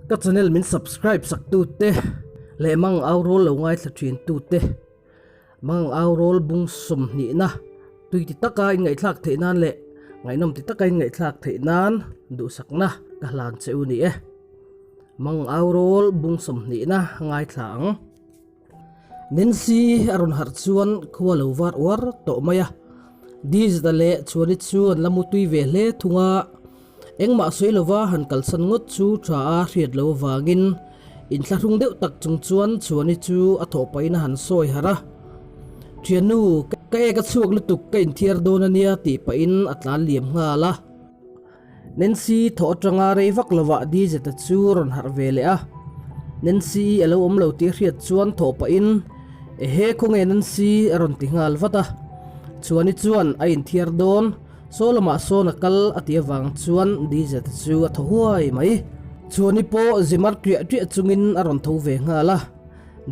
Ka channel min subscribe sak tu te leh mang au rawl lo ngaithla thin tu te mang au rawl bung 20 na tui ti taka in ngaihthlak theih nan leh ngaihnawm ti taka in ngaihthlak theih nan duhsakna ka hlan che u ni e. Mang au rawl bung 20 na ngaithla ang. Nancy a rawn harh chuan khua lo var uar tawh mai a. Dizda leh Chuani chu an la mutui ve hle thung a, engmah sawi lova han kalsan ngawt chu tha a hriat lo avangin inthlahrung deuh tak chung chuan Chuani chu a thawh pahin a han sawi harh a. Thiannu, ka ek a chhuak lutuk ka inthiar dawn a nia tih pahin a tlan liam nghal a. Nancy thawh atanga rei vak lovah Dizeta chu rawn harh ve leh a. Nancy a lo awm lo tih a hriat chuan thawh pahin, Ehe khawnge Nancy a rawn ti nghal vat a. Chuani chuan a inthiar dawn, saw lamah sawn a kal a tih avang chuan Dizeta chu a thaw huai mai. Chuani pawh zimar ṭiah ṭiah chungin a rawn tho ve nghal a.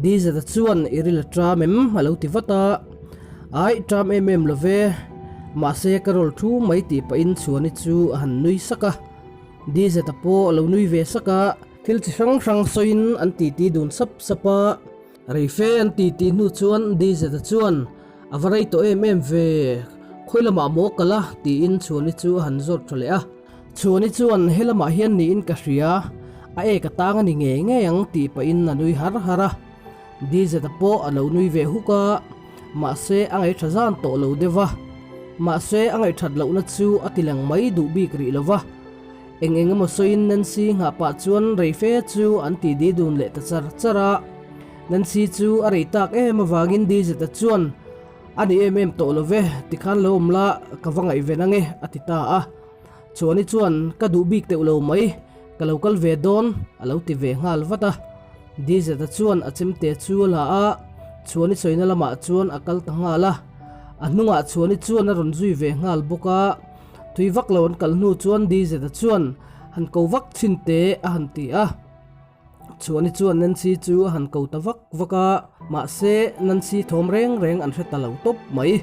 Dizeta chuan i ril a ṭam em? a lo ti vat a. Aih, ṭam em em lo ve. Mahse, ka rawl thu mai tih pahin Chhuani chu a han nui sak a. Dizeta pawh a lo nui ve sak a. Thil chi hrang hrang sawiin an titi dun sap sap a. Reife an titi hnu chuan Dizeta chuan, A va rei tawh em em ve, khawi lamah maw kal a? tiin Chhuani chu a han zawt ṭha leh a. Chhuani chuan he lamah hian niin ka hria, a ek a tang a ni ngei ngei ang tih pahin a nui har har a. Dizeta pawh a lo nui ve huk a, mahse a ngaihṭha zan tawh lo deuh va. Mahse a ngaihṭhat lohna chu a ti lang mai duh bik rih lo va. Eng eng emaw sawiin Nancy nghah pah chuan rei fe chu an ti di dun leh ta char char a. Nancy chu a rei tak em avangin Dizeta chuan A ni em em tawh lo ve, tikhan lo awm la, ka va ngaihven ange, a ti ta a. Chuani chuan, Ka duh bik teuh lo mai, ka lo kal ve dawn, a lo ti ve nghal vat a. Dizeta chuan a chemte chu a la a, Chuani sawina lamah chuan a kal ta nghal a. A hnungah Chuani chuan a rawn zui ve nghal bawk a. Tui vak lo an kal hnu chuan Dizeta chuan, Han ko vak chhin teh, a han ti a. Chuani chuan Nancy chu a han ko ta vak vak a, mahse Nancy thawm reng reng an hre ta lo tawp mai.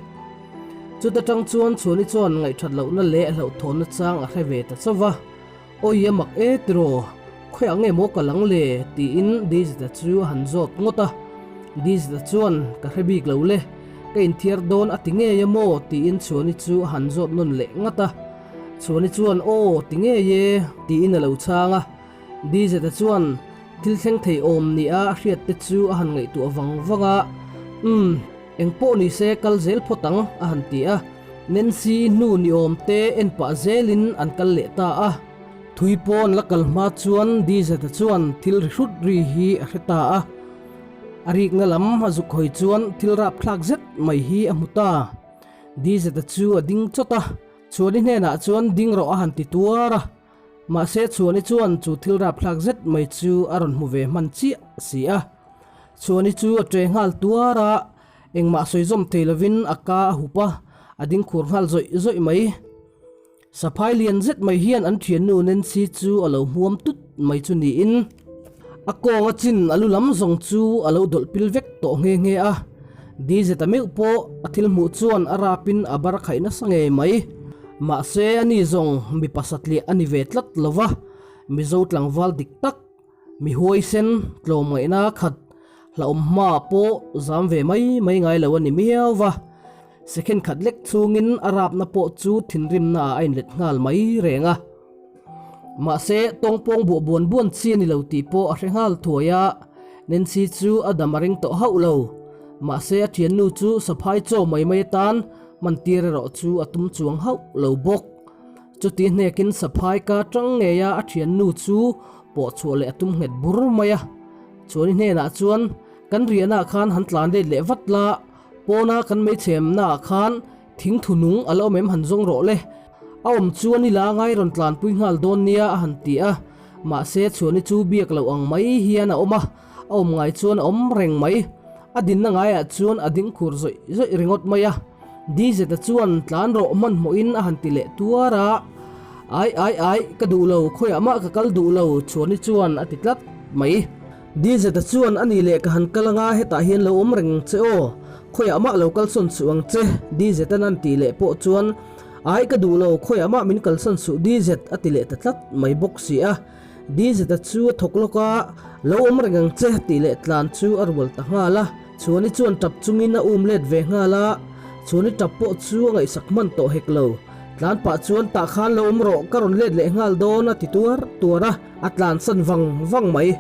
Chuta tang chuan Chuani chuan ngaihthat lohna leh hlauhthawnna chang a hre ve ta chauh va, Awi a mak e tiraw, khawiah nge maw ka lang le? tiin Dizita chu a han zawt ngawt a. Dizita chuan, Ka hre bik lo le, ka inthiar dawn a ti ngei a maw? tiin Chuani chu a han zawt nawn leh ngat a. Chuani chuan, Aw, ti ngei e, tiin a lo chhang a. Dizeta chuan thil thleng thei awm nia a hriat te chu a han ngaihtuah vang vang a, Umm, eng pawh ni se kal zel phawt ang, a han ti a. Nancy hnu ni awm te en pah zelin an kal leh ta a. Thui pawn la kal hma chuan Dizeta chuan thil ri hrut ri hi a hre ta a. A rikna lam a zuk hawi chuan thil rapthlak zet mai hi a hmu ta. Dizeta chu a ding chawt a, Chuani hnenah chuan ding rawh a han ti tuar a. Mahse Chhuani chuan chu thil rapthlak zet mai chu a rawn hmu ve hman chiah si a. Chhuani chu a ṭe nghal tuar a, engmah sawi zawm thei lovin a ka a hup a, a ding khur nghal zawih zawih mai. Saphai lian zet mai hian an ṭhiannu Nancy chu a lo hmuam tut mai chu niin a kawng a chin a lu lam zawng chu a lo dawlh pil vek tawh nghe nghe a. Dizeta meuh pawh a thil hmuh chuan a rapin a bar khaih nasa ngei mai. Mahse ani zawng mi pasatliah a ni ve tlat lo va, Mizo tlangval dik tak, mi huaisen, tlawmngaihna khat, hlauhawm hmaah pawh zam ve mai mai ngai lo a ni miau va. Second khat lek chhungin a rapna pawh chu thinrimnaah a inlet nghal mai reng a. Mahse tawngpawng buah buan buan chi a ni lo tih pawh a hre nghal thuai a, Nancy chu a dam a ring tawh hauh lo. Mahse a thiannu chu saphai chaw mai mai atan Mantir erawh chu a tum chuang hauh lo bawk. Chuti hnekin saphai ka tang ngei a, a thiannu chu pawh chhuah leh a tum nghet bur mai a. Chuani hnenah chuan, Kan riahnaah khan han tlan let leh vat la, pawna kan meichhemnaah khan thing thu nung a la awm em han zawng rawh le. A awm chuan i la ngai rawn tlanpui nghal dawn nia a han ti a. Mahse Chuani chu biak loh ang mai hian a awm a, a awm ngai chuan a awm reng mai. A dinna ngaiah chuan a ding khur zawih zawih ringawt mai a. Dizeta chuan tlan rawh hmanhmawhin a han ti leh tuar a. Ai ai ai, ka duh lo, khawiah mah ka kal duh lo, Chhuani chuan a ti tlat mai. Dizeta chuan a nih leh ka han kal anga hetah hian lo awm reng che aw, khawiah mah lo kalsawn suh ang che, Dizeta'n an tih leh pawh chuan Ai ka duh lo, khawiah mah min kalsawn suh Dizet a ti leh ta tlat mai bawk si a. Dizeta chu a thawk lawk a, Lo awm reng ang che tih leh tlan chu a rual ta nghal a. Chhuani chuan tap chungin a um let ve nghal a, Chhuani tap pawh chu a ngaihsak hman tawh hek lo. Tlan pah chuan tah khan lo awm rawh ka rawn let leh nghal dawn a ti tuar tuar a, a tlan san vang vang mai.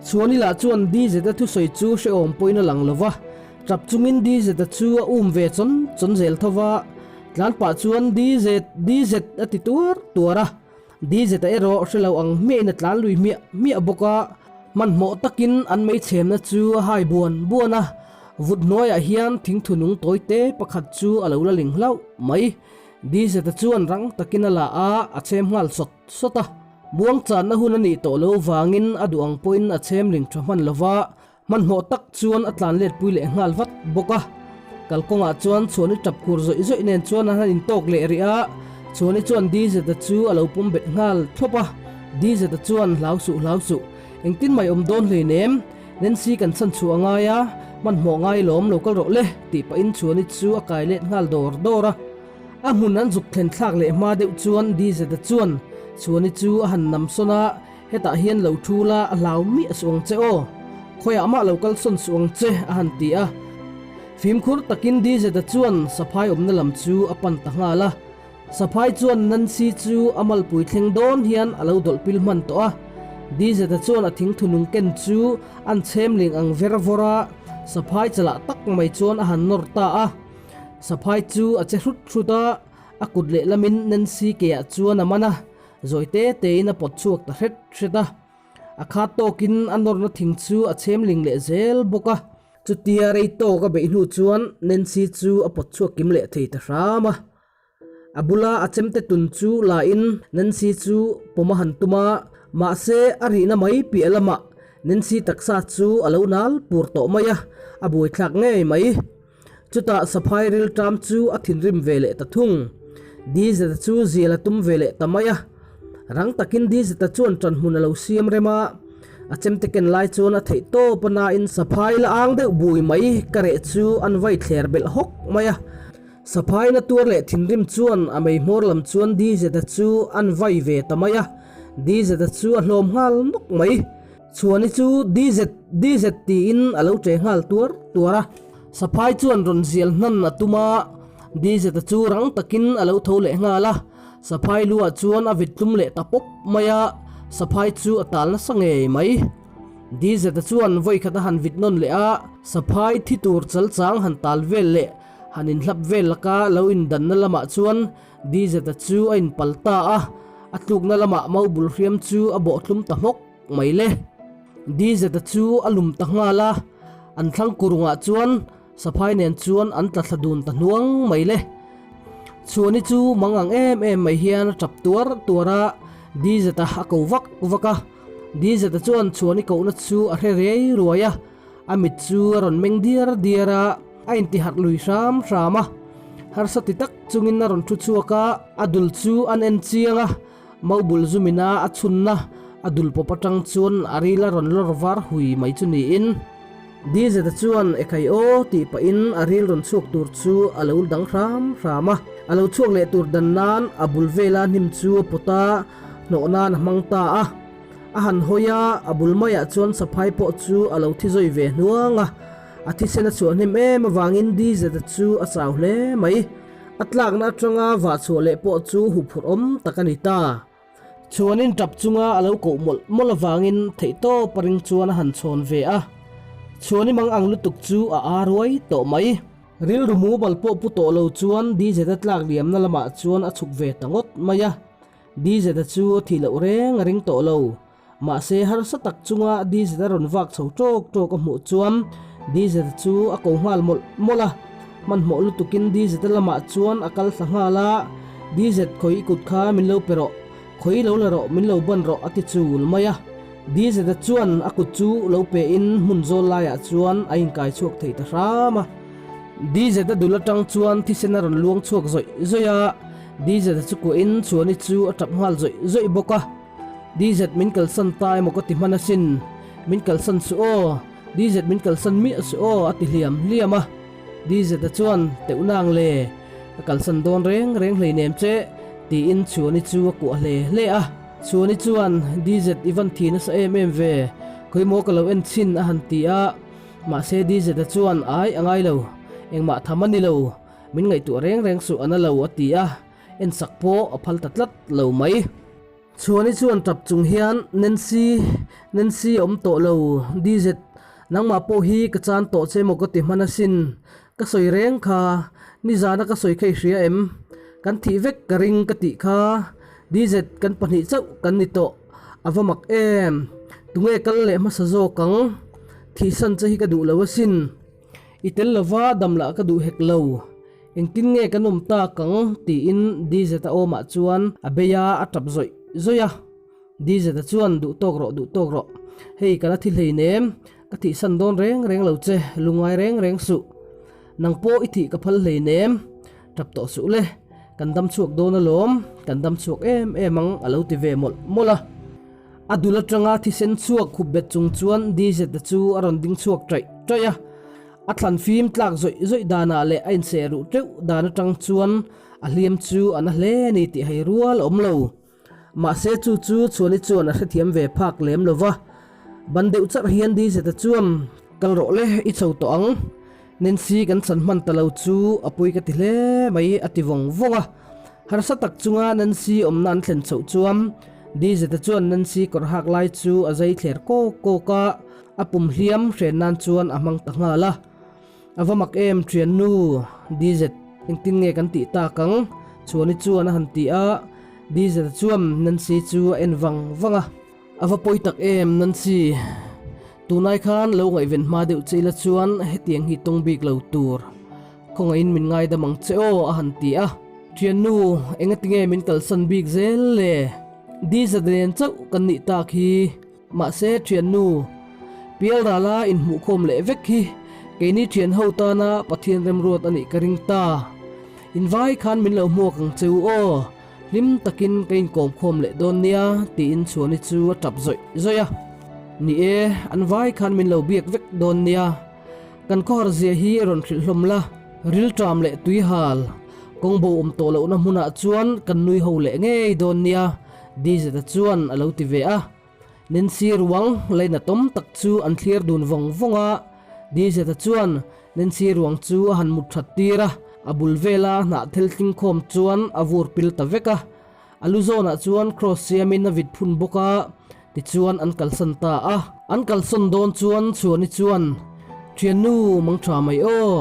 Chhuani lah chuan Dizeta thusawi chu hrehawm pawhin a lang lo va, tap chungin Dizeta chu a um ve chawn chawn zel tho va, tlan pah chuan Dizet, Dizet a ti tuar tuar a. Dizeta erawh hre lo ang hmiahin a tlan lui hmiah hmiah bawk a, hmanhmawh takin an meichhemna chu a hai buan buan a, vut hnuaiah hian thingthu nung tawi te pakhat chu a lo la ling hlauh mai. Dizeta chuan rang takin a la a, a chhem nghal sawt sawt a. Muangchanna hun a nih tawh lo vangin a duh ang pawhin a chhem ling tha hman lo va, Hmanhmawh tak chuan a tlan let pui leh nghal vat bawk a. Kalkawngah chuan Chhuani tap kur zawih zawih nen chuan an han intawk leh rih a, Chhuani chuan Dizeta chu a lo pawm bet nghal thlawp a. Dizeta chuan hlau suh hlau suh, engtin mai awm dawn hleinem, Nancy kan chhan chhuah a ngai a, hmanhmawh ngai lawm lo kal rawh le, tih pahin Chhuani chu a kai let nghal dawr dawr a. A hmun an zuk thlen thlak leh hma deuh chuan Dizeta chuan Chhuani chu a han nam sawn a, Hetah hian lo thu la a hlau miah suh ang che aw, khawiah mah lo kal sawn suh ang che a han ti a. Fimkhur takin Dizeta chuan Saphai awmna lam chu a pan ta nghal a. Saphai chuan Nancy chu a malpui thleng dawn hian a lo dawlh pil hman tawh a. Dizeta chuan a thingthu nung ken chu an chhem ling ang ver vawr a, Saphai chalah tak mai chuan a han nawr ta a. Saphai chu a che hrut hrut a, a kut lehlamin Nancy keah chuan a man a. Zawi te tein a pawt chhuak ta hret hret a, a khat tawkin a nawrna thing chu a chhem ling leh zel bawk a. Chutia rei tawk a beih hnu chuan Nancy chu a pawt chhuak kim leh thei ta hram a. A bula a chemte tun chu la in Nancy chu pawm a han tum a, mahse a rihna mai piah lamah Nancy taksa chu a lo nal pur tawh mai a, a buaithlak ngei mai. Chutah Saphai rilṭam chu a thinrim ve leh ta thung. Dizeta chu zial a tum ve leh ta mai a. Rang takin Dizeta chuan ṭanhmun a lo siam rem a. A chemte ken lai chuan a theih tawp a nain Saphai la ang deuh bui mai ka reh chu an vai thler belh hawk mai a. Saphai na tuar leh thinrim chuan a mei hmawr lam chuan Dizeta chu an vai ve ta mai a. Dizeta chu a hlawm nghal nawk mai. Chhuani chu DZ, DZ tiin a lo ṭe nghal tuar tuar a. Saphai chuan rawn zial hnan a tum a, DZ-a chu rang takin a lo tho leh nghal a. Saphai luah chuan a vit tlum leh ta pawp mai a, Saphai chu a tal nasa ngei mai. DZ-a chuan vawi khat a han vit nawn leh a, Saphai thi tur chal chang han tal vel leh han inhlap vel laka lo indanna lamah chuan DZ-a chu a inpal ta a, a tlukna lamah mau bul hriam chu a bawh tlum ta hmawk mai le. DZ-a chu a lum ta nghal a, an thlang kurungah chuan Saphai nen chuan an tla thla dun ta hnuang mai le. Chhuani chu mang ang em em mai hian a tap tuar tuar a, DZ-a a ko vak vak a. DZ-a chuan Chhuani kohna chu a hre riai ruai a, a mit chu a rawn meng diar diar a, a intiharh lui hram hram a. Harsa ti tak chungin a rawn thu chhuak a, a dul chu an en chiang a, Mobul zumina a chhunna a dul pawp atang chuan a ril a rawn lawr var hui mai chu niin Dizeta chuan Ekhai aw tih pahin a ril rawn chhuak tur chu a lo dang hram hram a, a lo chhuak leh tur dan nan a bul vela hnim chu a pawt a, hnawh nan a hmang ta a. A han hawi a, a bul maiah chuan saphai pawh chu a lo thi zawi ve hnuang a, a thisen a chhuah hnem em avangin Dizeta chu a chau hle mai. A tlakna atanga vah chhuah leh pawh chu huphurh awm tak a ni ta. Chhuanin tap chunga a lo koh mawlh mawlh avangin theihtawp a ring chuan a han chhawn ve a. Chhuani mang ang lutuk chu a aa ruai tawh mai. Rilru mumal pawh pu tawh lo chuan Dizeta tlak liamna lamah chuan a chhuk ve ta ngawt mai a. Dizeta chu a thih loh reng a ring tawh lo. Mahse harsa tak chunga Dizeta rawn vak chho tawk tawk a hmuh chuan Dizeta chu a ko nghal mawlh mawlh a, hmanhmawh lutukin Dizeta lamah chuan a kal thla nghal a, Dizet khawi i kut kha min lo pe rawh, khawi lo la rawh min lo ban rawh a ti chul mai a. Dizeta chuan a kut chu lo pe in hmun zawl laiah chuan a inkai chhuak thei ta hram a. Dizeta dul atang chuan thisen a rawn luang chhuak zawih zawih a, Dizeta chu kuahin Chhuani chu a tap nghal zawih zawih bawk a. DZ min kalsan ta emaw ka ti hman asin, min kalsan suh aw, DZ min kalsan miah suh aw a ti hliam hliam a. DZ-a chuan teuh nang le, ka kalsan dawn reng reng hleinem che tiin Chhuani chu a kuah hle hle a. Chhuani chuan, DZ i van thi nasa em em ve, khawimaw ka lo en chhin a han ti a. Mahse DZ-a chuan, Ai, a ngai lo, engmah tham a ni lo, min ngaihtuah reng reng suh a na lo a ti a, en sak pawh a phal ta tlat lo mai. Chhuani chuan tap chung hian, Nancy, Nancy a awm tawh lo, DZ, nangmah pawh hi ka chan tawh che maw ka ti hman asin, ka sawi reng kha, nizana ka sawi kha i hria em? Kan thih vek ka ring ka tih kha, DZ kan pahnih chauh kan ni tawh, a va mak em? Tunge kal leh hmasa zawk ang? Thihsan che hi ka duh lo asin, i tel lova dam lah ka duh hek lo. Engtin nge kan awm tak ang? tiin DZ-a awmah chuan a bei a, a tap zawih zawih a. DZ-a chuan, Duh tawk rawh, duh tawk rawh. Hei ka la thi hleinem, ka thihsan dawn reng reng lo che, lungngai reng reng suh. Nang pawh i thih ka phal hleinem, tap tawh suh le. Kan dam chhuak dawn alawm, kan dam chhuak em em ang a lo ti ve mawlh mawlh a. A dul atanga thisen chhuak khup bet chung chuan DZ-a chu a rawn ding chhuak taih taih a. A thlan fim tlak zawih zawih danah leh a inseh ruh teuh dan atang chuan a hliam chu a na hle a ni tih hai rual a awm lo. Mahse chu chu Chhuani chuan a hrethiam ve phak lem lo va. Ban deuh charh hian Dizeta chuan, Kal rawh le, i chho tawh ang. Nancy kan chhan hman ta lo chu a pui ka ti hle mai a ti vawng vawng a. Harsa tak chunga Nancy awmna an thlen chhoh chuan Dizeta chuan Nancy kawr hak lai chu a zai thler kawk kawk a. A pum hliam hren nan chuan a hmang ta nghal a. A va mak em thiannu, DZ, engtin nge kan tih tak ang? Chhuani chuan a han ti a. DZ chuan Nancy chu a en vang vang a. A va pawi tak em Nancy, tunai khan lo ngaihven hma deuh che ila chuan hetiang hi tawng bik lo tur. Khawngaihin min ngaidam ang che aw a han ti a. Thiannu, engatinge min kalsan bik zel le? DZ nen chauh kan nih tak hi. Mahse thiannu, Pialrala inhmuhkhawm leh vek hi keini thian ho tana Pathian remruat a nih ka ring ta. Invai khan min lo hmuak ang che u aw, hlim takin ka inkawmkhawm leh dawn nia tiin Chhuani chu a tap zawih zawih a. Ni e, an vai khan min lo biak vek dawn nia. Kan khawhar zia hi rawn hrilh hlawm la, rilṭam leh tuihal, kawngbo awm tawh lohna hmunah chuan kan nui ho leh ngei dawn nia. Dizeta chuan a lo ti ve a. Nancy ruang lainatawm tak chu an thlir dun vawng vawng a. Dizeta chuan Nancy ruang chu a han mut that tir a, a bul vela hnah thel tling khawm chuan a vur pil ta vek a. A lu zawnah chuan cross siamin a vit phun bawk a, tichuan an kalsan ta a. An kalsawn dawn chuan Chhuani chuan, Thiannu, mang tha mai aw.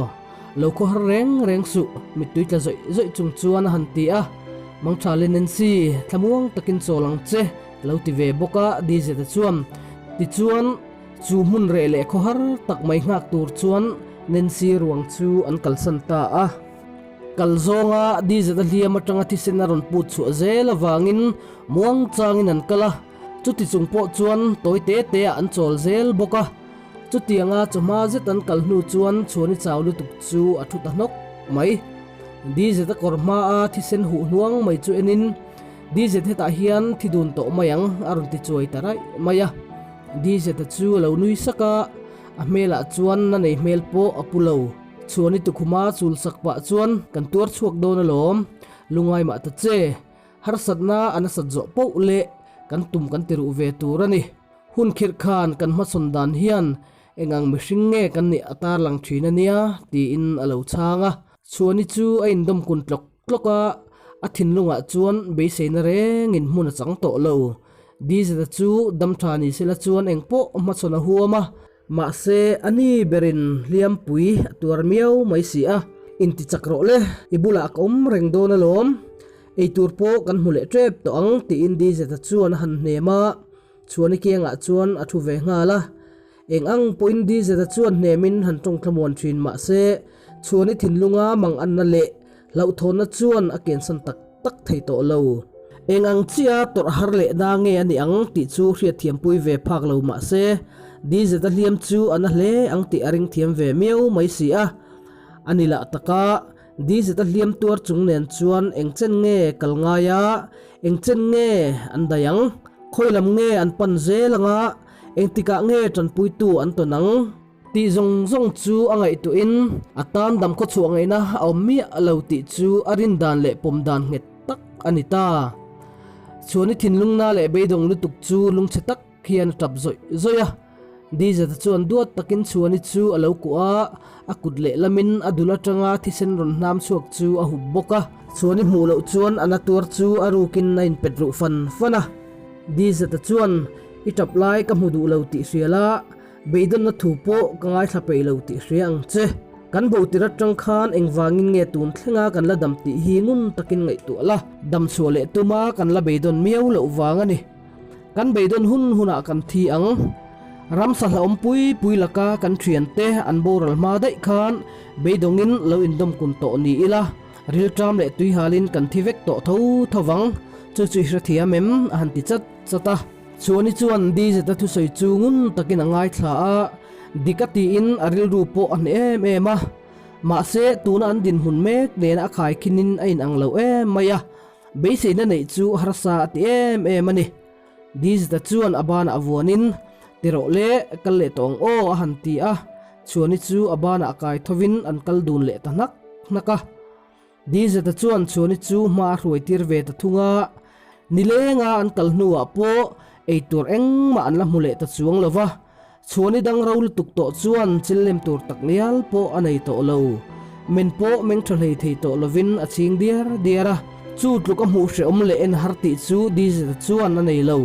Lo khaw har reng reng suh, mittui tla zawih zawih chung chuan a han ti a. Mang tha le Nancy, thlamuang takin chawl ang che, a lo ti ve bawk a, Dizeta chuan. Tichuan, chu hmun reh leh khaw har tak mai nghak tur chuan Nancy ruang chu an kalsan ta a. Kal zawnga Dizeta hliam atanga thisen a rawn put chhuah zel avangin muang changin an kal a, chuti chung pawh chuan tawi te te ah an chawl zel bawk a. Chutianga chawhma zet an kal hnu chuan Chhuani chau lutuk chu a thu ta hnawk mai. DZ a kawr hmaa thisen huh hnuang mai chu enin, DZ hetah hian thi dun tawh mai ang a rawn ti chuai ta raih mai a. DZ-a chu a lo nui sak a, a hmelah chuan na nei hmel pawh a pu lo. Chhuani tukhuma chul sak pah chuan, Kan tuar chhuak dawn alawm, lungai mah ta che. Harsatna a nasat zawh poh leh kan tum kan ti ruh ve tur a ni. Hun khirh khan kan hmasawn dan hian eng ang mihring nge kan nih a tarlang thin a nia tiin a lo chhang a. Chhuani chu a indawm kun tlawk tlawk a, a thinlungah chuan beiseina rengin hmun a chang tawh lo. Dizeta chu dam tha ni sela chuan eng pawh hmachhawn a huam a, mahse a ni berin hliampui a tuar miau mai si a. Intichak rawh le, i bulah ka awm reng dawn alawm. Eitur pawh kan hmu leh tep tawh ang tiin Dizeta chuan a han hnem a. Chhuani kiangah chuan a thu ve nghal a, eng ang pawhin Dizeta chuan hnemin han tawng thlamuan thin mah se, Chhuani thinlunga mang anna leh hlauhthawnna chuan a kensan tak tak thei tawh lo. Eng ang chiah tawrh har leh na nge a nih ang tih chu hriatthiampui ve phak lo mah se, Dizeta hliam chu a na hle ang tih a ring thiam ve miau mai si a. A ni lah taka, Dizeta hliam tuar chung nen chuan eng chen nge kal ngai a, Eng chen nge an daih ang? Khawi lam nge an pan zel anga engtikah nge tanpuitu an tawn ang? Tih zawng zawng chu a ngaihtuahin a tan dam khaw chhuah ngaihna a awm miah lo tih chu a rin dan leh pawm dan nghet tak a ni ta. Chhuani thinlungna leh beidawng lutuk chu lungchhe tak hian a tap zawih zawih a. Dizeta chuan duat takin Chhuani chu a lo kuah a, a kut lehlamin a dul atanga thisen rawn hnam chhuak chu a hup bawk a. Chhuani hmuh loh chuan a na tuar chu a rukin a inpet ruh fan fan a. Dizeta chuan, I tap lai ka hmu duh lo tih hria la, Beidawnna thu pawh ka ngaithla peih lo tih hria ang che. Kan botir atang khan engvangin nge tun thlenga kan la dam tih hi ngun takin ngaihtuah la, dam chhuah leh tuma kan la beidawn miau loh vang a ni. Kan beidawn hun hunah kan thi ang. Ramsa hlauhawm pui pui laka kan thiante an boral hma daih khan beidawngin lo indawm kun tawh ni ila, rilṭam leh tuihalin kan thi vek tawh tho tho vang. Chu chu i hrethiam em? a han ti chat chat a. Chuani chuan Dizeta thusawi chu ngun takin a ngaithla a, dik a tiin a rilru pawh a hneh em em a. Mahse, tuna an dinhmun mek nena a khaikhinin a inang lo em mai a, beiseina neih chu harsa a ti em em a ni. Dizeta chuan a banah vuanin, Ti rawh le, kal leh tawh ang aw a han ti a, Chuani chu a banah kai thovin an kal dun leh ta hnak hnak a. Dizeta chuan Chhuani chu hma a hruai tir ve ta thung a, nilenga an kal hnuah pawh eitur engmah an la hmu leh ta chuang lo va, Chhuani dang ro lutuk tawh chuan chil lem tur tak ngial pawh a nei tawh lo. Men pawh meng tha hlei thei tawh lovin a ching diar diar a, chu tluk a hmuh hrehawm leh en har tih chu Dizeta chuan a nei lo.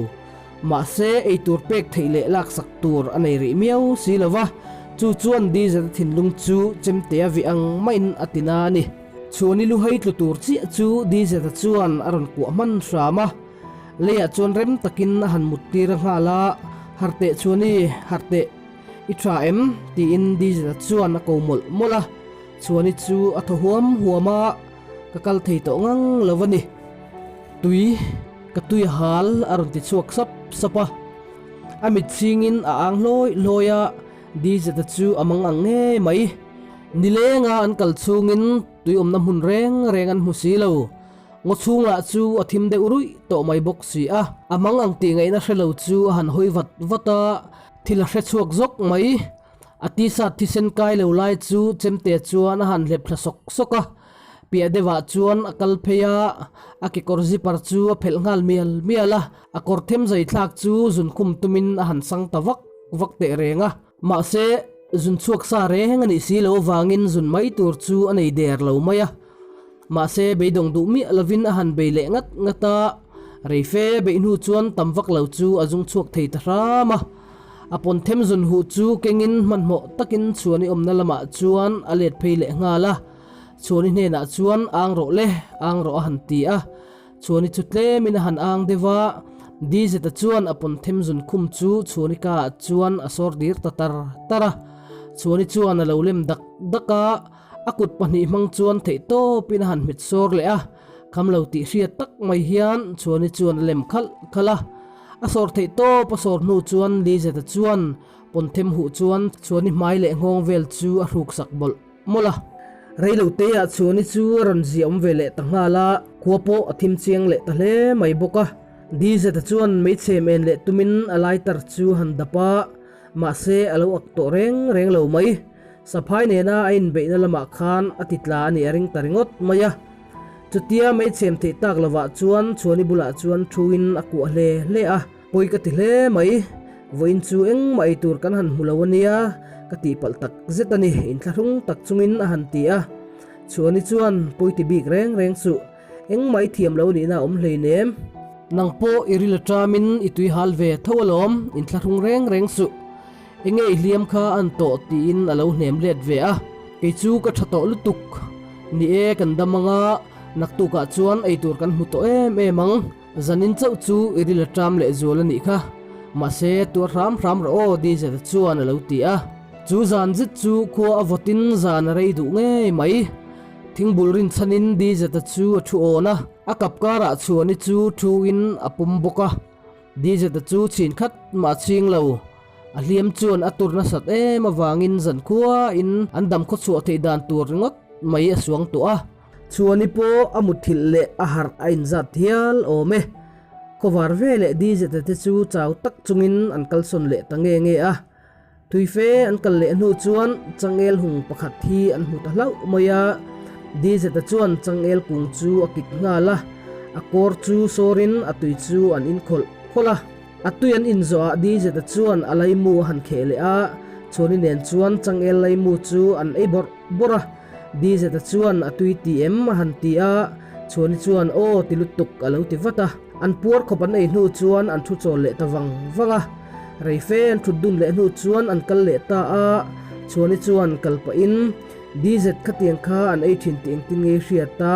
Mahse, eitur pek theih leh laksak tur a nei rih miau si lo va, chu chuan Dizeta thinlung chu chemtea vih ang maiin a ti na a ni. Chhuani luhai tlu tur chiah chu Dizeta chuan a rawn kuah hman hram a, leiah chuan rem takin a han mut tir a nghal a, Harh teh Chhuani, harh teh, i tha em? tiin Dizeta chuan a ko mawlh mawlh a, Chhuani chu a thaw huam huam a, Ka kal thei tawh ngang lo a ni. Tui, ka tui a hal a rawn ti chhuak sap sap a. A mit chhingin a ang hlawi hlawi a, Dizeta chu a mang ang ngei mai. Nilenga an kal chhungin tui awmna hmun reng reng an hmu si lo. Ngaw chhung lah chu a thim deuh ruih tawh mai bawk si a. A mang ang tih ngaihna hre lo chu a han hawi vat vat a, thil a hre chhuak zawk mai. A tisa thisen kai lo lai chu chemte chuan a han hlep thla sawk sawk a, piah deuhah chuan a kal phei a, a kekawr zipper chu a phelh nghal mial mial a, a kawr them zai thlak chu zun khum tumin a han sang ta vak vak teh reng a, mahse zun chhuak sa reng a nih si lo avangin zun mai tur chu a nei der lo mai a. Mahse beidawng duh miah lovin a han bei leh ngat ngat a, reife beih hnu chuan tam vak lo chu a zung chhuak thei ta hram a. A pawn them zun huh chu kengin hmanhmawh takin Chhuani awmna lamah chuan a let phei leh nghal a. Chhuani hnenah chuan ang rawh le, ang rawh a han ti a. Chhuani chu tlemin a han ang deuh a, Dizeta chuan a pawn them zun khum chu Chhuani kaah chuan a sawr dir ta tar tar a. Chhuani chuan a lo lem dak dak a. A kut pahnih hmang chuan theihtawpin a han hmet sawr leh a, kham lo tih hriat tak mai hian Chhuani chuan a lem khalh khalh a. A sawr theihtawp a sawr hnu chuan Lizeta chuan pawn them huh chuan Chhuani hmai leh nghawng vel chu a hruksak mawlh mawlh a. Reiloteah Chhuani chu a rawn ziah awm ve leh ta nghal a, khua pawh a thim chiang leh ta hle mai bawk a. Lizeta chuan meichhem en leh tumin a lighter chu a han dap a, mahse a lo ak tawh reng reng lo mai. Saphai nena a inbeihna lamah khan a ti tla a nih a ring ta ringawt mai a. Chutia meichhem theih tak lovah chuan Chhuani bulah chuan thuin a kuah hle hle a, Pawi ka ti hle mai, vawiin chu engmah ei tur kan han hmu lo a nia, ka tihpalh tak zet a ni, inthlahrung tak chungin a han ti a. Chhuani chuan, Pawi ti bik reng reng suh, engmah i thiam lo nihna a awm hleinem. Nang pawh i ril aṭamin i tui hal ve tho alawm, inthlahrung reng reng suh. Enge i hliam kha an tawh tiin a lo hnem let ve a, kei chu ka tha tawh lutuk. Ni e, kan dam ang a, naktukah chuan eitur kan hmu tawh em em ang. Zanin chauh chu i ril a ṭam leh zual a nih kha. Mahse, tuar hram hram rawh aw Dizeta chuan a lo ti a. Chu zan zet chu khua a vawtin zan a rei duh ngei mai. Thingbul rinchhanin Dizeta chu a thu awn a, a kap karah chhuani chu thuin a pawm bawk a. Dizeta chu chhin khat mah a chhing lo. A hliam chuan a tur nasat em avangin zankhuain an dam khawchhuah theih dan tur ringawt mai a suang tawh a. Chhuani pawh a mutthilh leh a harh a inzat hial awm e. Khawvar ve leh Dizeta te chu chau tak chungin an kalsawn leh ta nge nge a. Tuife an kal leh hnu chuan changel hung pakhat hi an hmu ta hlauh mai a. Dizeta chuan changel kung chu a kit nghal a. A kawr chu sawrin a tui chu an in khawlh khawlh a. A tui an in zawhah Dizeta chuan a laimu a han kheh leh a, Chhuani nen chuan changel laimu chu an ei bawrh bawrh a. Dizeta chuan a tui ti em a han ti a, Chhuani chuan aw ti lutuk a lo ti vat a. An puar khawp an ei hnu chuan an thu chawl leh ta vang vang a. Reife an thut dun leh hnu chuan an kal leh ta a, Chhuani chuan kal pahin Dizet khatiang kha an ei thin tih engtin nge i hriat a,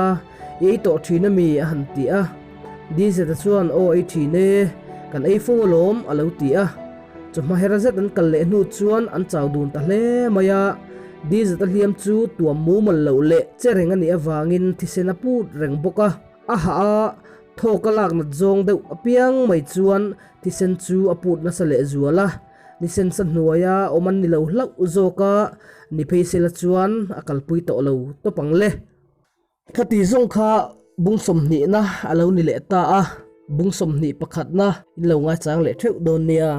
i ei tawh thin ami a han ti a. Dizeta chuan aw ei thin e, kan ei fo alawm a lo ti a. Chawhma hera zet an kal leh hnu chuan an chau dun ta hle mai a. Dizeta hliam chu tuam mumal loh leh che reng a nih avangin thisen a put reng bawk a. A hah a, thawk a lak nat zawng deuh apiang mai chuan thisen chu a put nasa leh zual a. Ni sensa hnuaia awm an ni lo hlauh zawk a, ni phei sela chuan a kalpui tawh lo tawp ang le. Khati zawng kha bung sawmhnihna a lo ni leh ta a, bung 21 pakhatna in lo ngaichang leh theuh dawn nia.